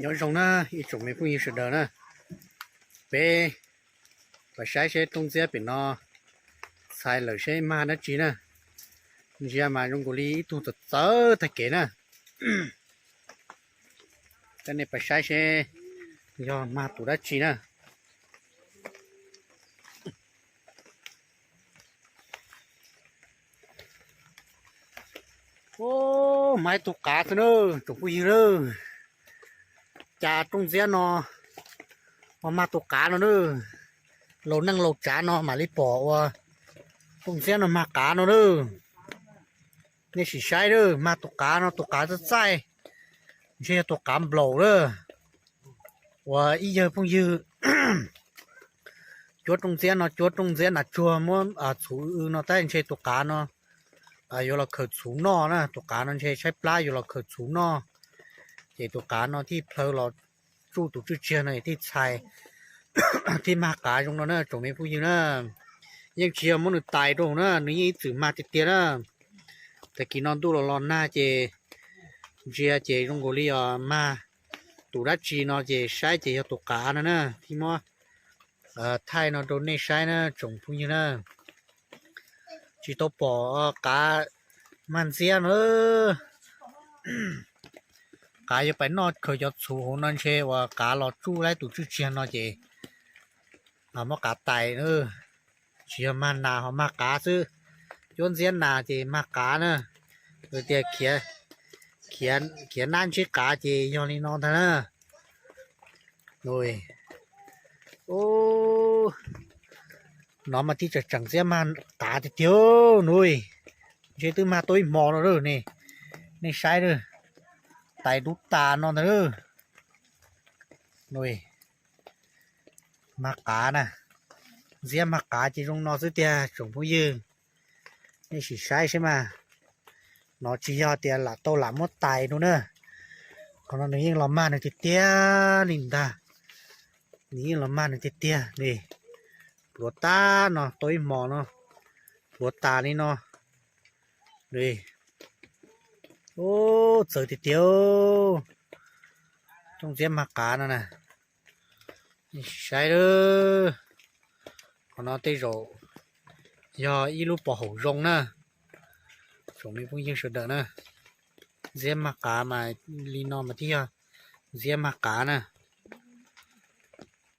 Nyob zoo na ib tsoom me phooj ywg sawv daws na, peb pab saib seb rooj ntxiab pem no txhais lawm seb mag dab tsi na. Ntsia mas zoo nkaus li ib tug txawv txawv tag kev na. Coj nej pab saib seb yog mag tus dab tsi na. Ub, mag ib tug qav xwb na, tsoom phooj ywg na. Cas rooj ntxiab no ho mag tus qav no na. Laus neej laus tsav no mam li pom ua rooj ntxiab no mag qav no na. Nej sim saib na, mag tus qav no, tus qav txaij txaij, ntshe yog tus qav nplaum na. Uas ib yawg phooj ywg cuab rooj ntxiab no, cuab rooj ntxiab nas tsuag muab txhuv w no tab ntshe tus qav no yuav los khaws txhuv noj na. Tus qav no ntshe tshaib plab yuav los khaws txhuv noj, ces tus qav no thiaj plhaw los tsuj tus tswj tsiag no thiaj txhais thiaj mag qav zoo no na tsoom me phooj ywg na. Yeej tsis yog muab nws tais rau na, nws yeej ib txwm mag tiag tiag na. Tag kis no ntuj los los nag ces ntsia ces zoo nkaus li os mag tus dab tsi no ces saib ces yog tus qav no na, thiaj muab thaij no rau nej saib na tsoom phooj ywg na. Tsis tau pom qav mag ntxiab no. Qav yuav pais noj khaws cov txhuv hauv no ntshe uas qav los tsuj laib tus tswj tsiag no ces muab qav tais na. Tsis yog mag nas ho mag qav xwb, cuab ntxiab nas ces mag qav na. Tias khiav nab ntsib qav ces yog li no ntag na. No mas thiaj tseem tseem ntxiab mag qav tiag tiag nub. Ntshe twb mag tau ib hmo no lawm ne. Nej saib, tais dub tas no ntag. Mag qav na, ntxiab mag qav ces zoo no xwb tiag tsoom phooj ywg. Nej sim saib seb mas, no tsis yog tias lam tau lam muab tais rau na. Qhov no nws yeej los mag nws tiag tiag li ntag. Nws yeej los mag nws tiag tiag li. Pluav tag no tau ib hmos no, pluav tas li no. Ub, txawv tiag tiag. Rooj ntxiab mag qav no na. Saib, qhov no tej zaum yog ib lub pov haum zoo na. Tsoom me phooj ywg sawv daws na, ntxiab mag qav mas li no mas thiaj yog ntxiab mag qav na.